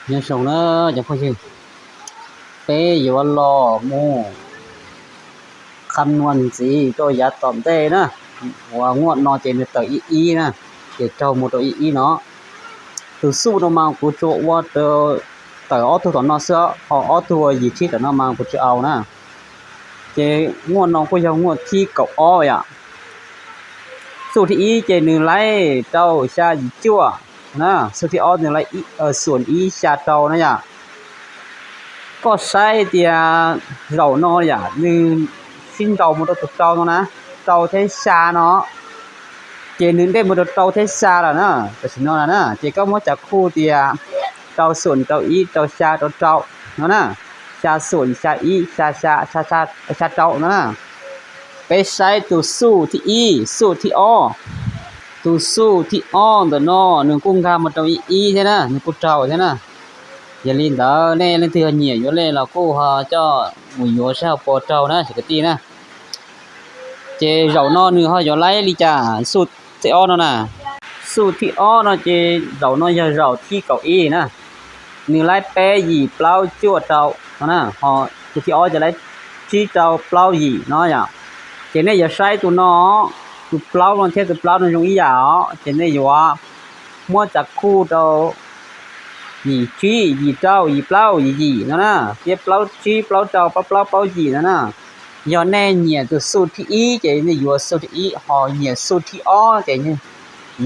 Nyob zoo na cov phooj ywg, peb yuav los mus kham nuas ntxiv rau yav tom ntej na. Uas muaj no ces nws tawm ib ib na, ces raug mus rau ib ib no. Tus xuj no mas kuv tsuas ua tawm ob tug tom no xwb, ho ob tug uas yim tsib tom no mas kuv tsis au na. Ces muaj no kuj yog muaj thib kaum ob yom. Xuj thib ib ces nws laib rau xya yim cuaj na, xuj thib ob nws laib xum ib xya rau na yom. Koj saib tias zaum no yom, nws sib nraus mus rau tus rau no na, rau thiab xya no, ces nws dej mus rau rau thiab xya lawm na. Tam sim no na, ces koj muab cav khuj tias rau xum rau ib rau xya rau rau no na, xya xum xya ib xya xya, xya rau no na. Peb saib tus xuj thib ib, xuj thib ob. Tus xuj thib ob ntawm no nws kuj nkag mus rau ib ib thiab na, nws kuj raug thiab na. Yog li ntawd nej leej twg yog nyiam yuav lej los kuj ho coj mus yuav saib ho puas raug na cov kwv tij na. Ces zaum no nws ho yuav laib li cas, xuj thib ob no na. Xuj thib ob no ces zaum no yog zaum thib kaum ib na, nws laib peb yim plaub cuaj rau no na, ho tus thib ob ces laib tsib rau plaub yim no yom. Ces nej yuav saib tus no, tus plaub no thiab tus plaub no zoo ib yam os, ces nej yuav muab cav khuj rau yim tsib yim rau yim plaub yim yim no na, thiab plaub tsib plaub rau plaub plaub plaub yim no na. Yog nej nyiam tus xuj thib ib ces nej yuav xuj thib ib, ho nyiam xuj thib ob ces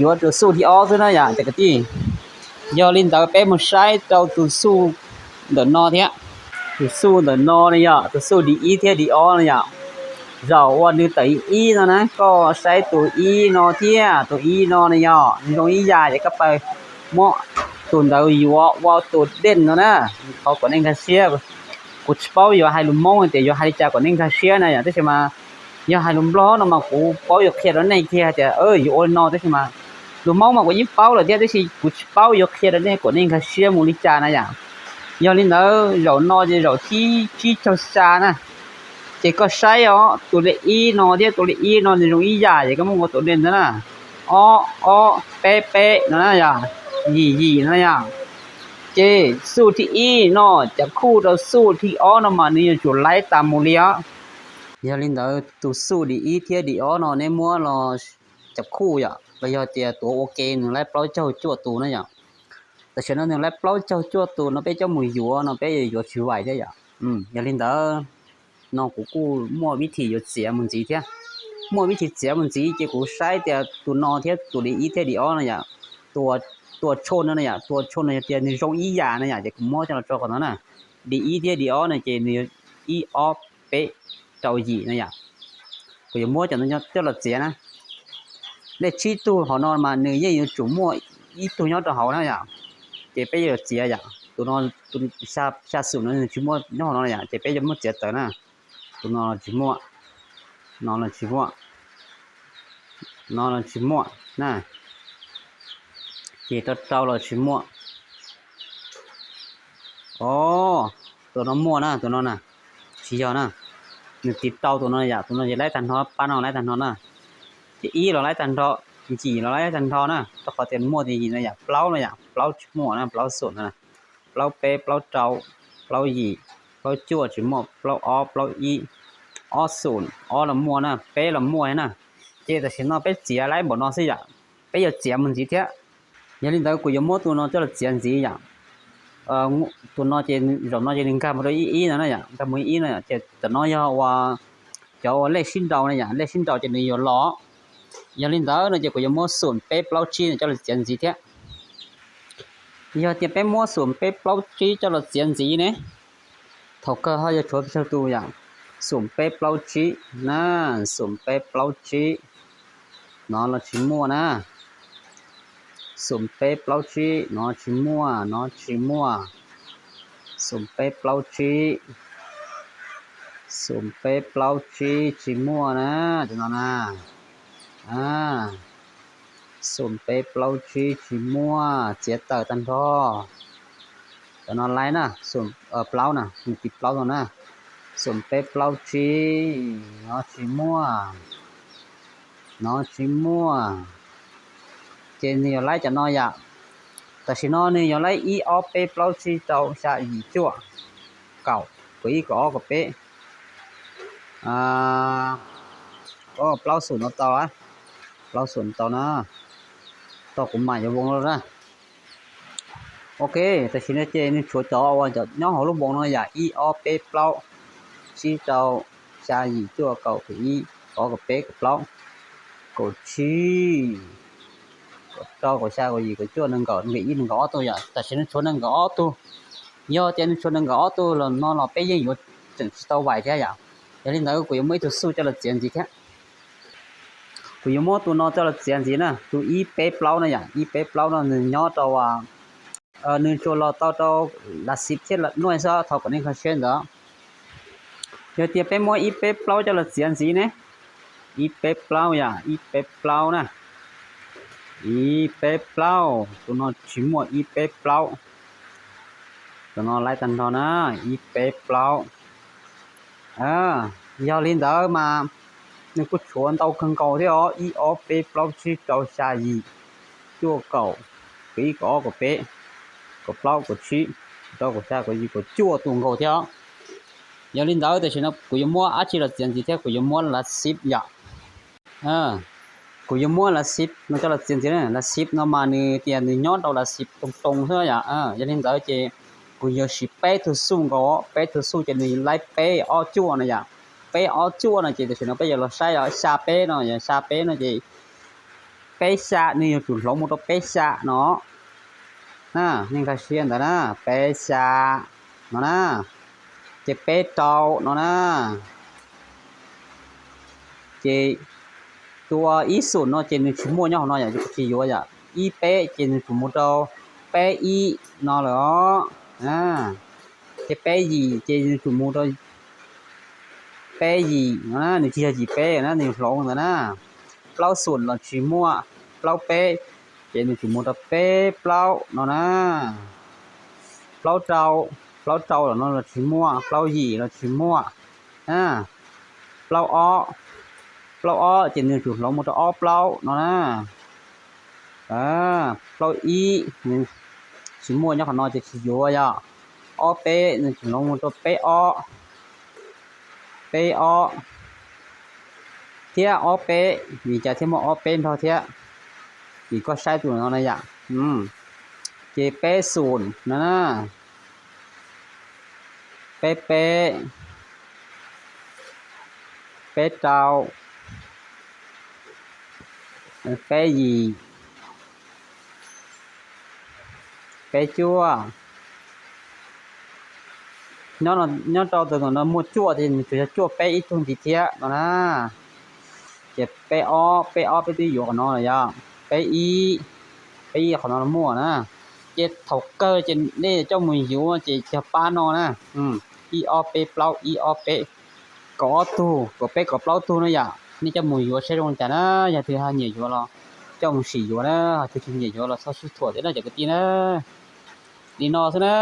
yuav tus xuj thib ob xwb na yom cov kwv tij. Yog li ntawd peb mus saib rau tus xuj ntawm no thiab. Tus xuj ntawm no ne yom, tus xuj di ib thiab di ob no yom. Zaum uas nws tawm ib no na, koj saib tus ib no thiab tus ib no ne yom, nws zoo ib yam ces koj pab muab tus ntawd yuav ua tus dej no na. Thov kom nej nkag siab, kuv tsis paub yuav hais lus Hmoob tias yuav hais li cas kom nej nkag siab na yom, tab sis mas yog hais lus Nplog no mas kuv paub yuav qhia rau nej kiag tias yuav ua li no, tab sis mas lus Hmoob mas kuv yeej paub lawm thiab, tab sis kuv tsis paub yuav qhia rau nej kom nej nkag siab mus li cas na yom. Yog li ntawd zaum no ces zaum thib tsib caug xya na, ces koj saib os, tus lej ib no thiab tus lej ib no nws zoo ib yam ces koj muab ua tus dej ntawd na. Ob ob peb peb no na yom, yim yim no na yom. Ces xuj thib ib no cav khuj rau xuj thib ob no mas nws yuav tsum laib tas mus li os. Yog li ntawd tus xuj di ib thiab di ob no neb muab los cav khuj yom, los yog tias tuav ua ke nws laib plaub caug cuaj tus na yom. Tam sim no nws laib plaub caug cuaj tus no peb coj mus yuav no peb yuav tsis vaim thiab yom. Yog li ntawd no kuv kuj muaj vib thim yuav txiav mus ntxiv thiab. Muaj vib thim txiav mus ntxiv ces kuv saib tias tus no thiab tus di ib thiab di ob no yom, tua tsho no na yom, tua tsho no yog tias nws zoo ib yam na yom, ces kuv muab coj los tso qhov no na. Di ib thiab di ob no ces nws yog ib ob peb rau yim na yom. Kuv yuav muab cov no coj los txiav na. Lej tsib tug hauv no mas nws yeej yuav tsum muaj ib tug nyob rau hauv na yom. Ces peb yuav txiav yom, tus no, xya xum no nws tsis muaj nyob hauv no yom, ces peb yuav muab txiav tawm na. Tus no los tsis muaj, no los tsis muaj, no los tsis muaj na. Ces rau rau los tsis muaj. Os, tus no muaj na, tus no na, tsis yog na. Nws tiv rau tus no yom, tus no ces laib tag nrho, pab no laib tag nrho na. Ces ib los laib tag nrho, yim los laib tag nrho na, rau qhov tias muaj tias yim no yom, plaub no yom, plaub tsis muaj na, plaub xum no na. Plaub peb, plaub rau, plaub yim, plaub cuaj tsis muaj, plaub ob, plaub ib, ob xum, ob los muaj na, peb los muaj na. Ces tam sim no peb txiav laib npaum no xwb yom, peb yuav txiav mus ntxiv thiab. Yog li ntawd kuv yuav muab tus no coj los txiav ntxiv yom. Tus no ces zaum no ces nws nkag mus rau ib ib no na yom, nkag mus ib ib no yom, ces tam no yog ua cov ua lej sib nraus na yom, lej sib nraus ces nws yuav los. Yog li ntawd no ces kuv yuav muab xum peb plaub tsib no coj los txiav ntxiv thiab. Yog tias peb muab xum peb plaub tsib coj los txiav ntxiv ne, thaum kawg ho yuav tshuav pes tsawg tus yom? Xum peb plaub tsib na, xum peb plaub tsib, no los tsis muaj na. Xum peb plaub tsib, no tsis muaj, no tsis muaj. Xum peb plaub tsib, xum peb plaub tsib tsis muaj na, cov no na. Xum peb plaub tsib tsis muaj, txiav tawm tag nrho. Cov no laib na, xum plaub na, nws tiv plaub no na. Xum peb plaub tsib, no tsis muaj, no tsis muaj. Ces nws yuav laib cov no yom. Tam sim no nws yog laib ib ob peb plaub tsib rau xya yim cuaj kaum kaum ib kaum ob kaum peb, plaub xum no tau, plaub xum no tau na, tau kuv mam yuav voo lawm na. Ok, tam sim no ces nws tshuav cov uas nyob hauv lub voo no yam ib ob peb plaub tsib rau xya yim cuaj kaum kaum ib kaum ob kaum peb kaum plaub kaum tsib kaum rau kaum xya kaum yim kaum cuaj nees nkaum nees nkaum ib nees nkaum ob tug yom. Tam sim no tshuav nees nkaum ob tug. Yog tias nws tshuav nees nkaum ob tug los no los peb yeej yuav tseem tsis tau vais thiab yom. Yog li ntawd kuv yuav muab ib tug xum coj los txiav ntxiv thiab. Kuv yuav muab tus no coj los txiav ntxiv na, tus ib peb plaub na yom. Ib peb plaub no nws nyob rau, nws tsuas los tau rau Lavxiv thiab Lauj Nuj xwb, thov kom nej nkag siab ntawd. Yog tias peb muab ib peb plaub coj los txiav ntxiv ne, ib peb plaub yom, ib peb plaub na, ib peb plaub, tus no tsis muaj ib peb plaub. Tus no laib tag nrho na, ib peb plaub. Yog li ntawd mas nws kuj tshuav ntau kawg nkaus thiab os, ib ob peb plaub tsib rau xya yim cuaj kaum kaum ib kaum ob kaum peb kaum plaub kaum tsib kaum rau kaum xya kaum yim kaum cuaj tus nkaus thiab os. Yog li ntawd tam sim no kuv yuav muab dab tsi los txiav ntxiv thiab, kuv yuav muab Lavxiv yom. Kuv yuav muab Lavxiv no coj los txiav ntxiv na. Lavxiv no mas nws tias nws nyob rau Lavxiv too too xwb yom. Yog li ntawd ces kuv yuav siv peb tug xum nkaus, peb tug xum ces nws laib peb ob cuaj no yom. Peb ob cuaj no ces tam sim no peb yuav los saib os, xya peb no yom, xya peb no ces peb xya, nws yuav tsum hloov mus rau peb xya no. Nej nkag siab ntawd na, peb xya no na, ces peb rau no na. Ces tus ib xum no ces nws tsis muaj nyob hauv no yom, ces kuv tsis yuav yom. Ib peb ces nws tsum mus rau peb ib no lawm os. Ces peb yim ces nws tsum mus rau peb yim no na, nws tsis yog yim peb na, nws hloov ntawd na. Plaub xum los tsis muaj, plaub peb ces nws tsum mus rau peb plaub no na. Plaub rau, plaub rau los no los tsis muaj, plaub yim los tsis muaj. Plaub ob, plaub ob ces nws tsum hloov mus rau ob plaub no na. Plaub ib, tsis muaj nyob qhov no ces tsis yuav yom. Ob peb nws tsum hloov mus rau peb ob, peb ob thiab ob peb, vim cas thiaj muaj ob peb nrog thiab? Vim koj saib tus no na yom. Ces peb xum no na, peb peb, peb rau, peb yim, peb cuaj. Nyob rau tus no muaj cuaj ces nws tsuas yog cuaj peb ib tug ntxiv thiab no na. Ces peb ob, peb ob peb twb yuav qhov no los yog peb ib, peb ib qhov no muaj na. Ces thaum kawg ces nej coj mus yuav ces yog pab no na, ib ob peb plaub, ib ob peb, kaum ob tug, kaum peb kaum plaub tug na yom. Nej coj mus yuav saib zoo li cas na, yog twg ho nyiam yuav los coj mus sim yuav na, ho twg tsis nyiam yuav los txhob sib thuam thiab na cov kwv tij na. Li no xwb na.